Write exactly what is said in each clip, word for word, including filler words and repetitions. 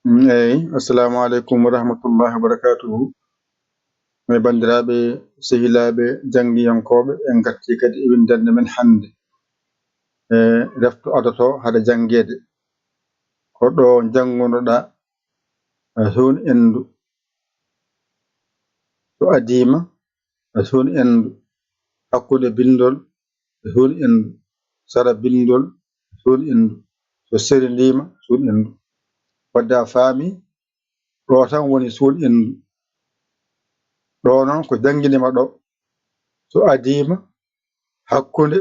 Eyi, assalamu aleykum wa rahmatullahi wa barakatuhu. E banndiraaɓe, sehilaaɓe, janngiyankooɓe, en ngartii kadi e winndannde men hannde. E refto adoto hade janngeede. Ko ɗo njanngunoɗaa, e huun enndu. So adiima, e huun enndu. Hakkunde binndol, e huun enndu. Sara binndol, e huun enndu. So serindiima, e huun enndu. Wadde a faami, ɗo tan woni suun enndu. Ɗo noon ko jannginiima ɗo. So adiima, hakkunde,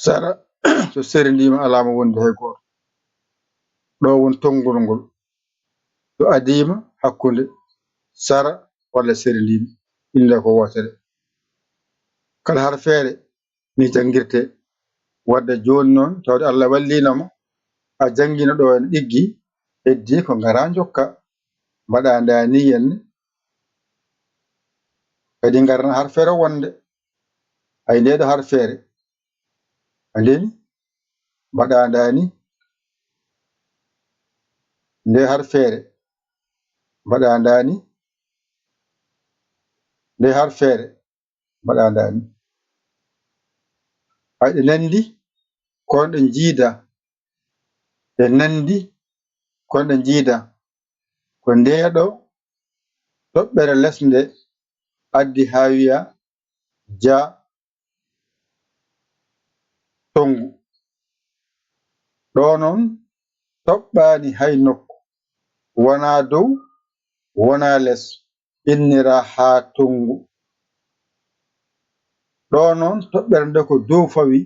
sara, so serindiima, alaa mo wondi hay gooto. Ɗo woni tonngol ngol. So adiima, hakkunde, sara, walla serindiima, innde ko wootere. Kala harfeere, ni janngirtee. Wadde jooni noon, tawde Allah walliino ma, a janngino ɗo en ɗiggi, heddii ko ngaraa njokka. Mbaɗaa ndaa ni henne. Kadi ngarana harfeere wonnde. Ay, ndee ɗo harfeere. A ndeni? Mbaɗaa ndaa ni. Nde harfeere. Mbaɗaa ndaa ni. Nde harfeere. Mbaɗaa ndaa ni. Ay, ɗe nanndi, kono ɗe njiidaa. Ɗe nanndi, kono ɗe njiidaa. Ko ndee ɗo toɓɓere lesnde addi haa wiya ja tonngu. Ɗo noon toɓɓaani hay nokku, wonaa dow, wonaa les, inniraa haa tonngu. Ɗo noon toɓɓere nde ko dow fawi,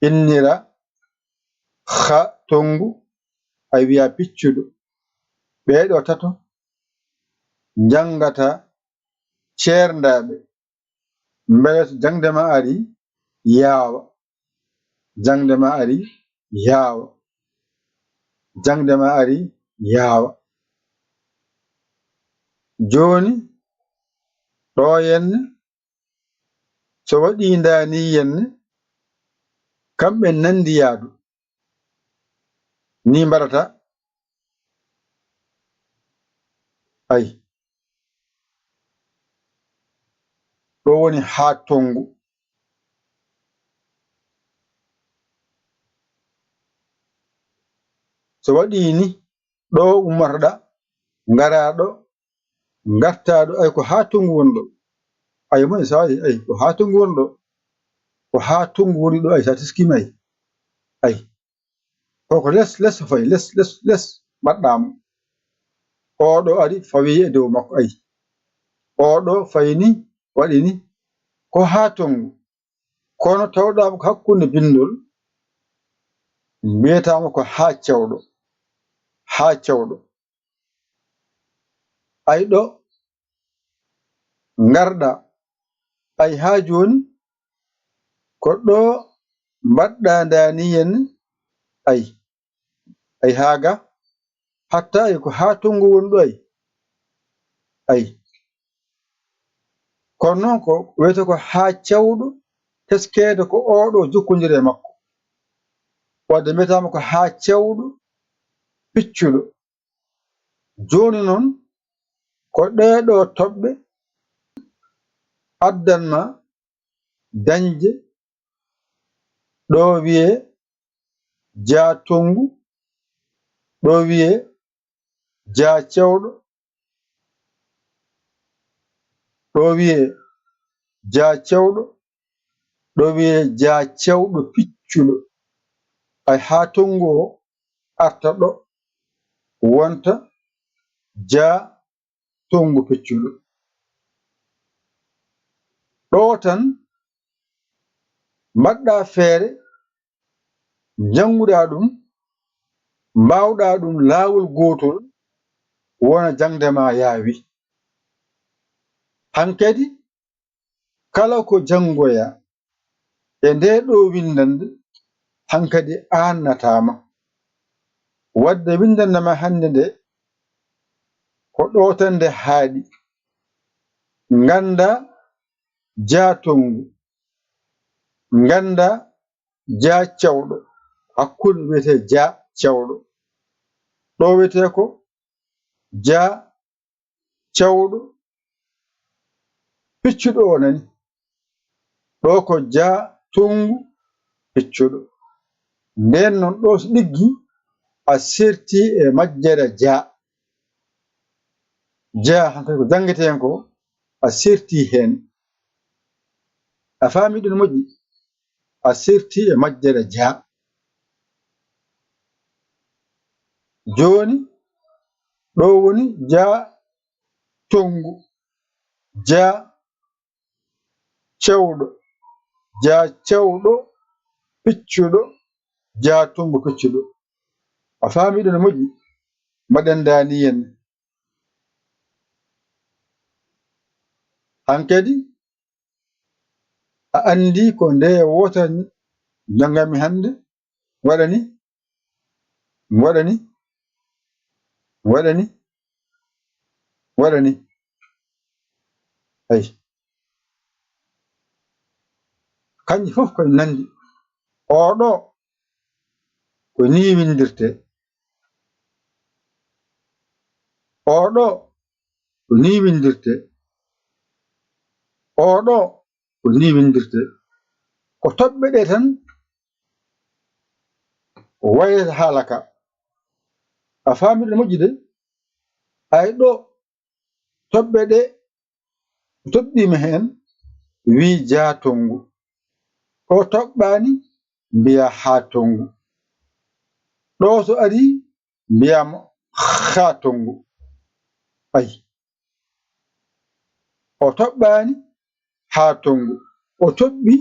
inniraa haa tonngu, ay, wiyaa piccuɗo. Ɓee ɗo tato njanngata ceerndaaɓe. Mbele so jaŋde ma ari, yaawa. Jaŋde ma ari, yaawa. Jaŋde ma ari, yaawa. Jooni, ɗo henne, so waɗii ndaa ni henne, kamɓe nanndi yaadu. Ni mbaɗata. Ay. Ɗo woni haa tonngu. So waɗii ni, ɗo ummatoɗaa, ngaraa ɗo, ngartaa ɗo, ay, ko haa tonngu woni ɗo. Ay, mo e saa'i, ay, ko haa tonngu woni ɗo. Ko haa tonngu woni ɗo, ay, so a teskiima, ay. Ay. Ko, ko les, les o fayi, les, les, les mbaɗɗaa mo. Oo ɗo ari, fawi e dow makko, ay. Oo ɗo fayi ni, waɗi ni, ko haa tonngu. Kono tawɗaama ko hakkunde binndol, mbiyataama ko haa cewɗo, haa cewɗo. Ay ɗo ngarɗaa, ay haa jooni, ko ɗo mbaɗɗaa ndaa ni henne, ay. Ay, haa ga, hatta ay ko haa tonngu woni ɗo ay. Ay. Kono noon ko wiyetee ko haa cewɗo, teskeede ko oo ɗo jokkondiri e makko. Wadde mbiyataama ko haa cewɗo piccuɗo. Jooni noon, ko ɗee ɗoo toɓɓe addan ma dañde ɗo wiyee jaa tonngu, ɗo wiyee jaa cewɗo, ɗo wiyee jaa cewɗo, ɗo wiyee jaa cewɗo piccuɗo. Ay, haa tonngu o arta ɗo, wonta jaa tonngu piccuɗo. Ɗo tan mbaɗɗaa feere, njannguɗaa ɗum, mbaawɗaa ɗum laawol gootol, wona jaŋde ma yaawi. Hankadi, kala ko janngoyaa e ndee ɗoo winndannde, hankadi aannataama. Wadde winndannde ma hannde nde, ko ɗo tan nde haaɗi. Nganndaa jaa tonngu. Nganndaa jaa cewɗo. Hakkunde wiyetee jaa cewɗo. Ɗo wiyetee ko jaa cewɗo piccuɗo o nani. Ɗo ko jaa tonngu piccuɗo. Ndeen noon ɗo so ɗiggi a serti e majjere jaa. Jaa hankadi ko janngetee heen ko a serti heen. A faami ɗum moƴƴi? A serti e majjere jaa. Jooni ɗo woni jaa tonngu, jaa cewɗo, jaa cewɗo piccuɗo, jaa tonngu piccuɗo. A faami ɗum no moƴƴi? Mbaɗen dani yen. Hankadi a anndi ko nde wota njannganmi hannde? Waɗani, waɗani, waɗani, waɗani. Ay. Kanji fof koye nanndi. Oɗo ko ni winndirte. Oɗo ko ni winndirte. Oɗo ko ni winndirte. Ko toɓɓe ɗe tan wayata haala ka. A faami ɗo moƴƴi de? Ay ɗo toɓɓe ɗe toɓɓiima heen, wii jaa tonngu. Ɗo toɓɓaani, mbiyaa haa tonngu. Ɗo so arii, mbiyaama haa tonngu. Ay. O toɓɓaani haa tonngu. O toɓɓi,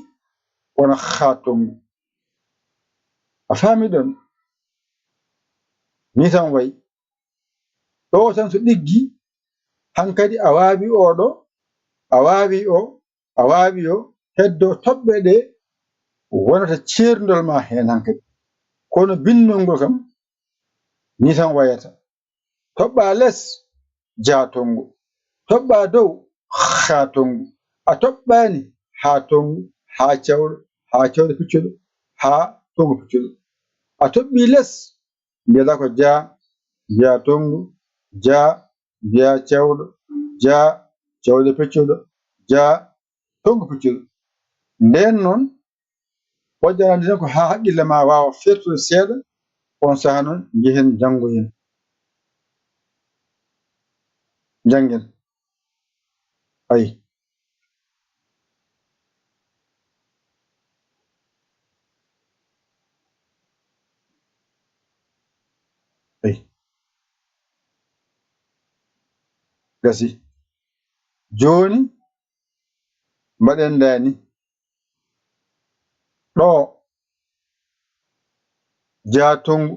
kono haa tonngu. A faami ɗon? Nii tan wayi. Ɗo tan so ɗiggi, hankadi a waawi oɗo, a waawi o, a waawi o, heddo toɓɓe ɗe wonata ceerndol ma heen hankadi. Kono binndol ngol kam, nii tan wayata. Toɓɓa les, jaa tonngu. Toɓɓa dow, haa tonngu. A toɓɓaani haa tonngu, haa cewɗo, haa cewɗo piccuɗo, haa tonngu piccuɗo. A toɓɓi les, mbiyata ko jaa, mbiya tonngu, jaa, mbiya cewɗo, jaa, cewɗo piccuɗo, jaa, tonngu piccuɗo. Ndeen noon, o jarani tan ko haa haqqille ma waawa feertude seeɗa, on sahaa noon njehen njanngoyen. Njanngen. Ay. Ay. Gasi. Jooni, mbaɗen dani. Ɗo, jaa tonngu,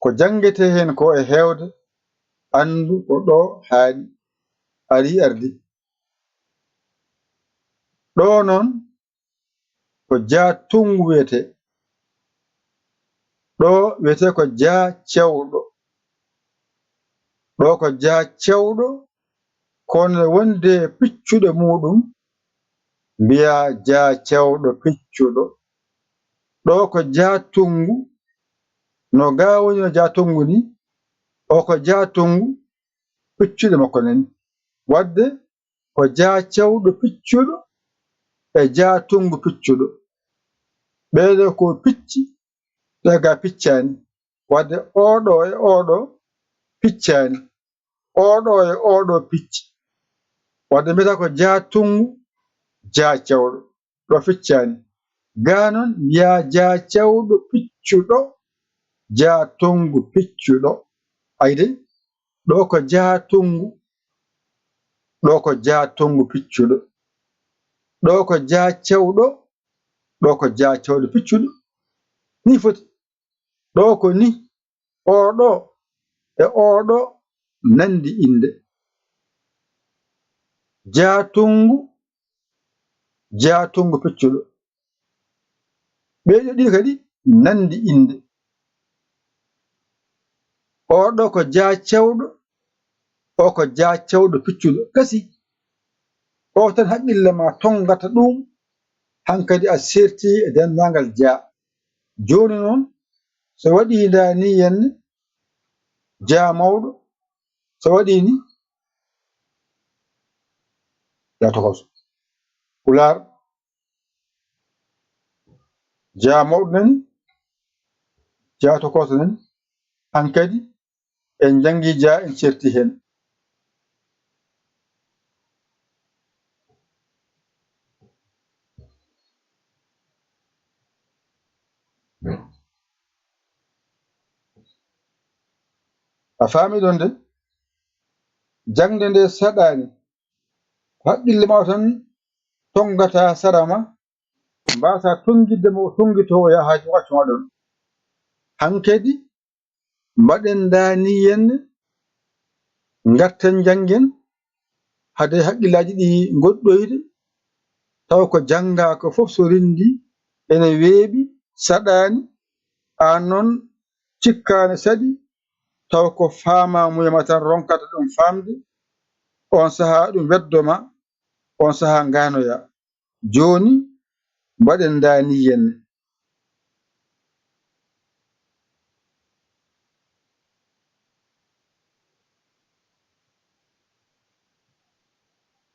ko janngetee heen ko e heewde, anndu ko ɗo haaɗi, arii ardii. Ɗo noon, ko jaa tonngu wiyetee. Ɗo wiyetee ko jaa cewɗo. Ɗo ko jaa cewɗo, kono wonde piccuɗe muuɗum, mbiyaa jaa cewɗo piccuɗo. Ɗo ko jaa tonngu, no gaa woni no jaa tonngu ni, o ko jaa tonngu, piccuɗe makko nani. Waɗde ko jaa cewɗo piccuɗo e jaa tonngu piccuɗo. Ɓeeɗo ko picci, ɓe ga piccaani. Waɗde oɗo e oɗo piccaani. Oɗo e oɗo picci. Waɗde mbiyata ko jaa tonngu, jaa cewɗo. Ɗo piccaani. Gaa noon mbiyaa jaa cewɗo piccuɗo, jaa tonngu piccuɗo. Ayi de, ɗo ko jaa tonngu, ɗo ko jaa tonngu piccuɗo. Ɗo ko jaa cewɗo, ɗo ko jaa cewɗo piccuɗo. Nii foti. Ɗo ko ni, oɗo e oɗo nanndi innde. Jaa tonngu, jaa tonngu piccuɗo. Ɓee ɗiɗo kadi nanndi innde. Oɗo ko jaa cewɗo, o ko jaa cewɗo piccuɗo. Gasi. O tan haqqille ma tonngata ɗum, hankadi a serti e denndaangal jaa. Jooni noon, so waɗii ndaa nii henne, Jaa mawɗo, so waɗii ni, jaa tokooso. Pulaar, jaa mawɗo nani, jaa tokooso nani. Hankadi, en njanngi jaa, en ceerti heen. A faami ɗon de? Jaŋde nde saɗaani. Ko haqqille ma o tan tonngata sara ma, mbaasa tonngidde mo o tonngitoo o yaha haa waccu ma ɗon. Hankadi, mbaɗen ndaaniyenne, ngarten njanngen, hade haqqillaaji ɗi ngoɗɗoyde, taw ko janngaa ko fof so rinndii ene weeɓi, saɗaani, aan noon cikkaa ne saɗi, taw ko faamaamuya ma tan ronkata ɗum faamde, oon sahaa ɗum weddo ma, oon sahaa ngaanoyaa. Jooni, mbaɗen ndaaniyenne.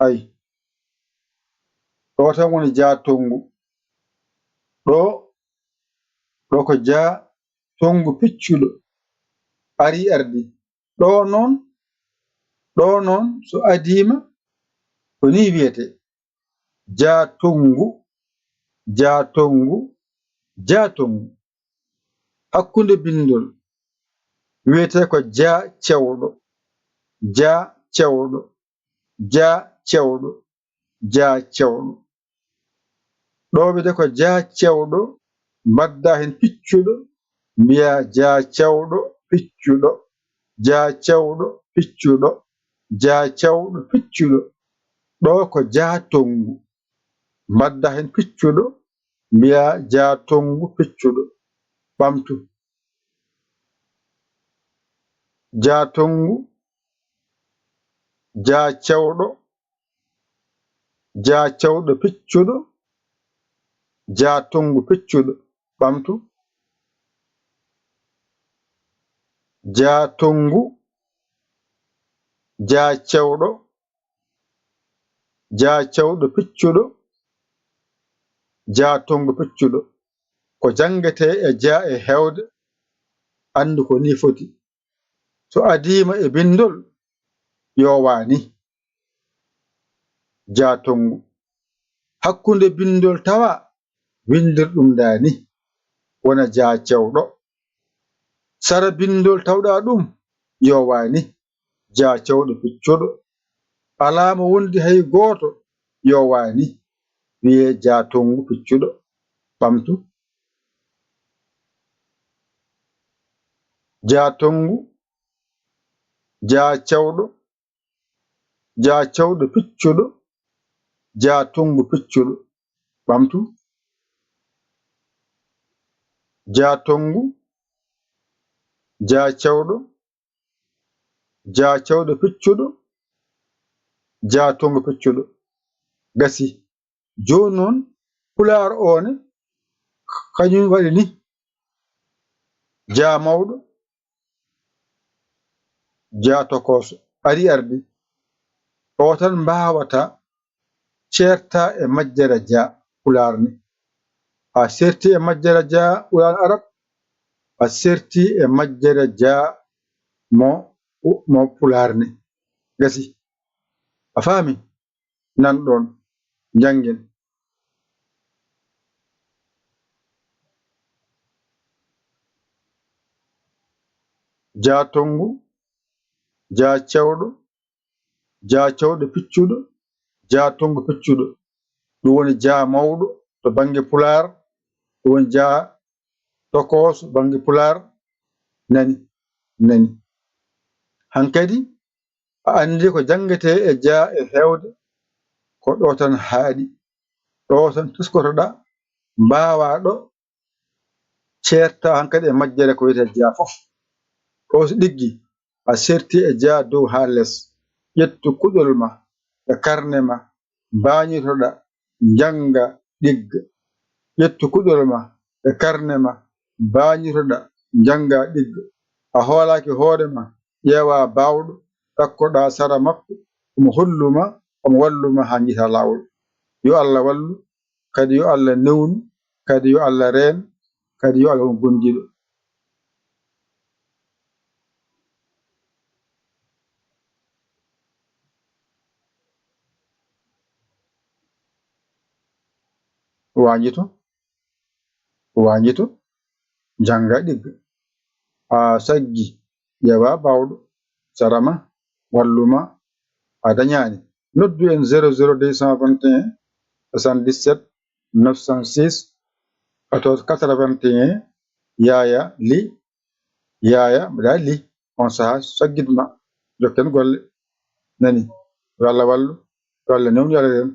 Ay, ɗo tan woni jaa tonngu. Ɗo, ɗo ko jaa tonngu piccuɗo. Arii ardi. Ɗo noon, ɗo noon so adiima, ko nii wiyetee. Jaa tonngu, jaa tonngu, jaa tonngu. Hakkunde binndol wiyetee ko jaa cewɗo, jaa cewɗo, jaa cewɗo, jaa cewɗo. Ɗo wiyetee ko jaa cewɗo, mbaɗda heen piccuɗo, mbiyaa jaa cewɗo, piccuɗo, jaa cewɗo, piccuɗo, jaa cewɗo, piccuɗo. Ɗo ko jaa tonngu. Mbaɗda heen piccuɗo, mbiyaa jaa tonngu piccuɗo. Ɓamtu. Jaa tonngu, jaa cewɗo, jaa cewɗo piccuɗo, jaa tonngu piccuɗo. Ɓamtu. Jaa tonngu, jaa cewɗo, jaa cewɗo piccuɗo, jaa tonngu piccuɗo. Ko janngetee e jaa e heewde, anndu ko nii foti. So adiima e binndol, yoowaani. Jaa tonngu. Hakkunde binndol tawa, winndir ɗum ndaa ni, wona jaa cewɗo. Sara binndol tawɗa ɗum, yoowaani. Jaa cewɗo piccuɗo. Alaa mo wondi hay gooto, yoowaani. Wiyee jaa tonngu piccuɗo. Ɓamtu. Jaa tonngu, jaa cewɗo, jaa cewɗo piccuɗo, jaa tonngu piccuɗo. Ɓamtu. Jaa tonngu, jaa cewɗo, jaa cewɗo piccuɗo, jaa tonngu piccuɗo. Gasi. Jooni noon, pulaar o ne, kañum waɗi ni. Jaa mawɗo, jaa tokooso, ari ardi. O tan mbaawata ceerta e majjere jaa pulaar ni. A serti e majjere jaa Quraan Arab, a serti e majjere jaa mo, mo pulaar ni. Gasi. A faami? Nan ɗoon, njanngen. Jaa tonngu, jaa cewɗo, jaa cewɗo piccuɗo, jaa tonngu piccuɗo. Ɗum woni jaa mawɗo to bannge pulaar, ɗum woni jaa tokooso bannge pulaar. Nani, nani. Hankadi, a anndi ko janngetee e jaa e heewde, ko ɗo tan haaɗi. Ɗo tan teskotoɗaa, mbaawaa ɗo ceerta hankadi e majjere ko wiyetee jaa fof. Ɗo so ɗiggi, a serti e jaa dow haa les. Ƴettu kuɗol ma e karne ma, mbaañitoɗaa, njannga, ɗigga. Ƴettu kuɗol ma e karne ma, mbaañitoɗaa, njannga, ɗigga. A hoolaaki hoore ma, ƴeewa baawɗo, ɗakkoɗaa sara makko, omo hollu ma, omo wallu ma haa njiitaa laawol. Yo Allah wallu, kadi yo Allah newnu, kadi yo Allah reen, kadi yo Allah won gondiiɗo. Waañito, waañito, jannga ɗigga. A saggi, ƴeewa baawɗo, sara ma, wallu ma, a dañaani. Noddu en zéro zéro deux cent vingt et un soixante-dix-sept neuf cent six, quatorze quatre-vingt-un, Yaaya Li, Yaaya mbaɗa Li. On sahaa saggit ma, jokken golle. Nani, yo Allah wallu, yo Allah newnu, yo Allah reen.